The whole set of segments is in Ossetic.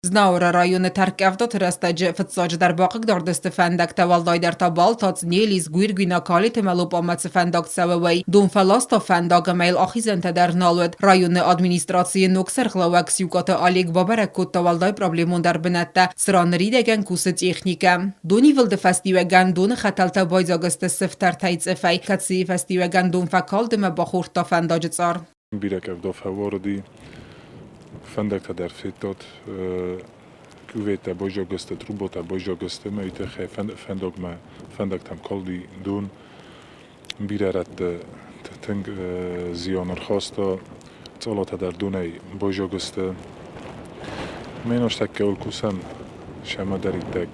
Знауыры районы тӕрккъӕвдаты рӕстӕджы фыццаджыдӕр бахъыгдард сты фӕндӕгтӕ, уӕлдайдӕр та Балтац, Нелис, Гуиргуина, Калит ӕмӕ Лопъамӕ цы фӕндаг цӕуы, уый. Дон фӕласта фӕндаг ӕмӕ йыл ахизӕнтӕ дӕр нал уыд. Районы администрацийы ног сӕргълӕууӕг Сиукъаты Олег бабӕрӕг кодта уӕлдай проблемондӕр бынӕттӕ, цыран ныридӕгӕн кусы техникӕ. Донивылды фӕстиуӕгӕн доны хӕтӕлтӕ байдзаг сты сыфтӕртӕй цъыфӕй, кӕцыйы фӕстиуӕгӕн дон фӕкалд ӕмӕ бахордта фӕндаджы цъар. Бирӕ къӕвда фӕуарыди, фӕндӕгтӕ дӕр федтат, кюветтӕ байзагысты, трубатӕ байзагысты ӕмӕ уый тыххӕй фӕндагмӕ фӕндӕгтӕм калди дон. Бирӕ рӕтты тынг зиан ӕрхаста, цъалатӕ дӕр донӕй байзагысты. Ме нозтӕккӕуыл кусӕм, сӕмӕдӕриддӕг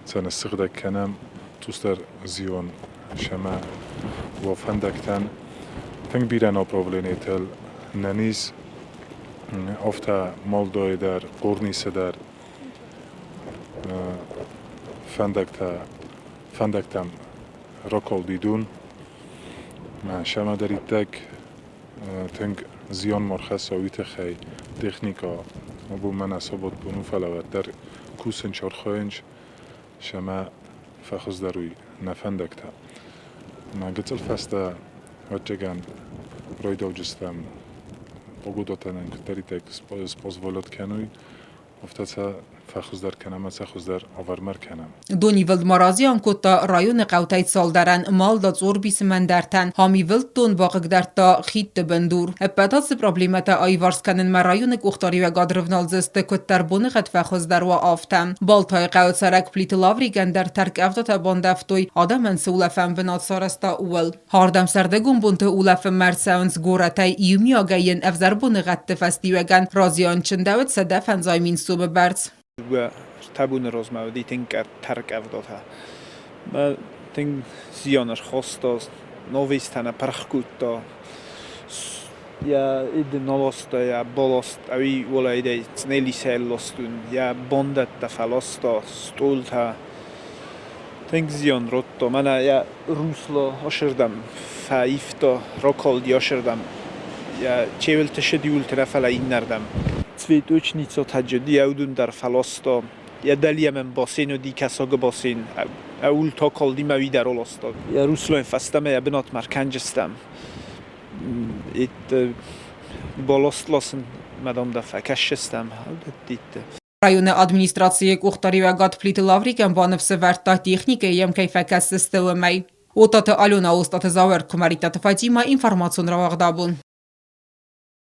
сӕ ныссыгъдӕг кӕнӕм, цъусдӕр зиан сӕмӕ уа фӕндӕгтӕн. Тынг бирӕ направленийтыл нӕ ис, афтӕ Молдойы дӕр, Хъорнисы дӕр фӕндӕгтӕ, фӕндӕгтӕм ракалди дон. Сӕмӕдӕриддӕг тынг зиан ма рхӕсса, уый тыххӕй техникӕ абон мӕнӕ сабат бон у, фӕлӕ уӕддӕр кусынч, архайынч, сӕмӕ фӕхуыздӕр уй нӕ фӕндӕгтӕ. Мӕ гыццыл фӕстӕ ӕвӕццӕгӕн райдауджыстӕм погодатӕ нын куыддӕриддӕр спозволят кӕнуй, афтӕ сӕ фӕхуыздӕр кӕнӕм ӕмӕ сӕ хуыздӕр авӕрмӕ ӕркӕнӕм. Донивылд ма разиан кодта районы хъӕутӕй цалдӕрӕн, Малда, Цъорбисы мӕндӕртӕн, Хамивылд дон бахъыгдардта хидты бындур. Ӕппӕт ацы проблемӕтӕ аиварс кӕнынмӕ районы къухдариуӕгад рывналдзысты, куыддӕр боныгъӕд фӕхуыздӕр уа, афтӕ. Балтайы хъӕуы цӕрӕг Плиты Лаврикӕн дӕр тӕрккъӕвдатӕ бандӕвтой, адӕмӕн цы улӕфӕн бынат сарӕзта, ууыл. Ардӕм сӕрдыгон бонты улӕфынмӕ ӕрцӕуынц горӕтӕй, иумиагӕй йын ӕвзӕр боныгъӕдты фӕстиуӕгӕн разиан чындӕуыд 150 000 сомы бӕрц. Дыууӕ табуны размӕ уыди тынг тӕрккъӕвдатӕ. Мӕ тынг зиан ӕрхаста, новистӕ нӕ пырх кодта. Йӕ иды наласта, йӕ баласт, ӕви уӕлӕйдӕй цънелисӕй ластун, йӕ бандӕттӕ фӕласта, стъолтӕ. Тынг зиан радта. Мӕнӕ йӕ русло ашырдӕм фӕивта, ракалди ашырдӕм. Йӕ чевелты ссыди уылты нӕ, фӕлӕ иннӕрдӕм. Цветочница таджы еудун дӕр фӕласта. Йӕ дӕлйӕмӕн бассейн уыди кӕсагы бассейн. Ӕуыл та калди мӕ уый дӕр аласта. Йӕ руслойӕн фӕстӕмӕ йӕ бынатмӕ ӕркӕнджыстӕм. Itt баласт ласын мадам да фӕкӕсджыстӕм. Itt Районы администрацийы къухдариуӕгад Плиты Лаврикӕн баныфсӕвӕрдта техникӕйы йӕм кӕй фӕкӕсдзысты, уымӕй. Отаты Алена, Остъаты Зауыр, Куымӕридтаты Фатимӕ, информацион рауагъдабон.